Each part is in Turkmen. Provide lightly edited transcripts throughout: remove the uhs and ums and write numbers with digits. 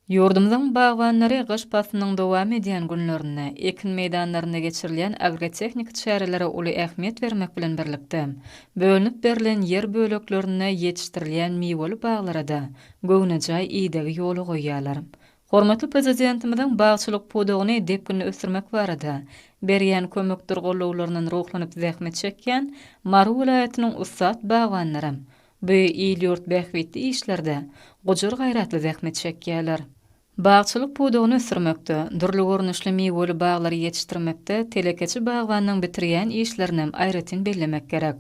Ýurdumyzyň bagbanlary gyş paslynyň dowam edýän günlerinde ekin meýdanlarynda geçirilýän agrotehniki çärelere uly ähmiýet bermek bilen birlikde, bölünip berlen ýer böleklerinde ýetişdirilýän miweli baglara-da göwnejaý idegi ýola goýýarlar. Hormatly Prezidentimiziň bagçylyk pudagyny depginli ösdürmek barada berýän kömekdir gollawlaryndan ruhlanyp zähmet çekýän Mary welaýatynyň ussat bagbanlaram Bu il-ýurt bähbitli işlerde gujur-gaýratly zähmet çekýärler. Bagçylyk pudagyny ösdürmekde, dürli görnüşli miweli baglary ýetişdirmekde telekeçi bagbanyň bitirýän işlerinem aýratyn bellemek gerek.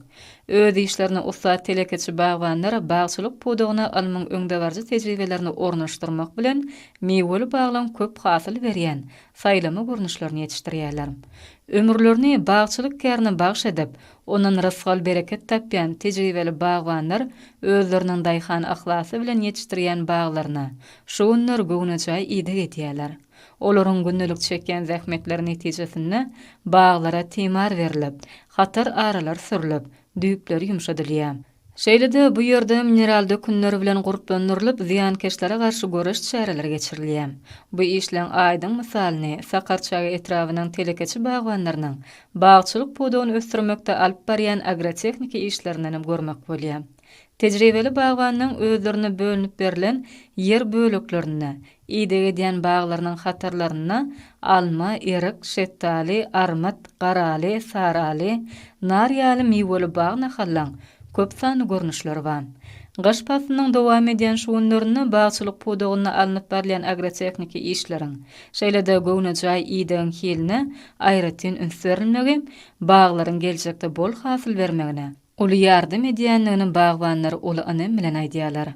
Öz işlerine ussat telekeçi bagbanlar bagçylyk pudagyna ylmyň öňdebaryjy tejribelerini ornaşdyrmak bilen, miweli baglaryň köp hasyl berýän saýlama görnüşlerini ýetişdirýärler. Ömürlerini bagçylyk kärine bagyş edip, Ondan rysgal-bereket tapýan tejribeli bagbanlar özleriniň daýhan yhlasy bilen ýetişdirýän baglaryna şu günler göwnejaý ideg edýärler. Olaryň gündelik çekýän zähmetleri netijesinde baglara timar berlip, hatar aralar sürlüp, düýpleri ýumşadylýar. Şeýle-de bu ýerde mineral dökünler bilen gurplandyrylyp, zyýankeşlere garşy göreş çäreleri geçirilýär. Bu işleň aýdyň mysalyny Sakarçäge etrabynyň telekeçi bagbanlarynyň bagçylyk pudagyny ösdürmekde alyp barýan agrotehniki işlerindenem görmek bolýar. Tejribeli bagbanyň özlerine bölünip berlen ýer böleklerinde Ideg edýän baglarynyň hatarlarynda alma, erik, şetdaly, armyt, garaly, saraly, nar ýaly miweli bag nahallaň köp sanly görnüşleri bar. Gyş paslynyň dowam edýän şu günlerinde bagçylyk pudagynda alnyp barylýan agrotehniki işleriň, şeýle-de göwnejaý idegiň hiline aýratyn üns berilmegi baglaryň geljekde bol hasyl bermegine, Uly ýardam edýändigini bagbanlar uly ynam bilen aýdýarlar.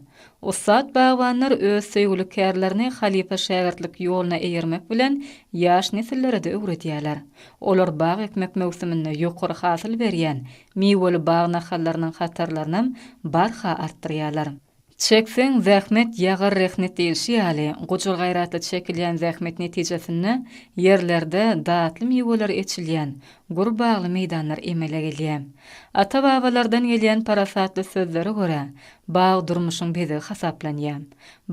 Ussat bagbanlar öz söýgüli kärlerini halypa-şägirtlik ýoluna eýermek bilen ýaş nesillere-de öwredýärler. Olar bag ekmek möwsüminde ýokary hasyl berýän miweli bag nahallarynyň hatarlarynam barha artdyrýarlar. Çekseň, zähmet ýagar rehnet diýlişi ýaly, gujur-gaýratly çekilýän zähmet netijesinde ýerlerde datly miweler eçilýän gür bagly meýdanlar emele gelýär. Ata-babalardan gelýän parasatly sözlere görä, bag durmuşyň bezegi hasaplanýar.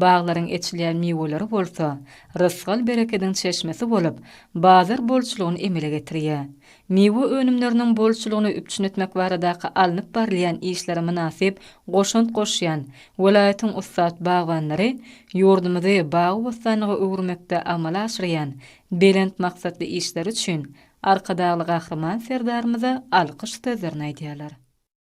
Baglaryň eçilýän miweleri bolsa, rysgal-berekediň çeşmesi bolup, bazar bolçulygyny emele getirýär. Miwe önümleriniň bolçulygyny üpjün etmek baradaky alnyp barylýan işlere mynasyp goşant goşýan welaýatyň ussat bagbanlary ýurdumyzy bagy-bossanlyga öwürmekde amala aşyrýan belent maksatly işleri üçin Arkadagly Gahryman Serdarymyza alkyş sözlerini aýdýarlar.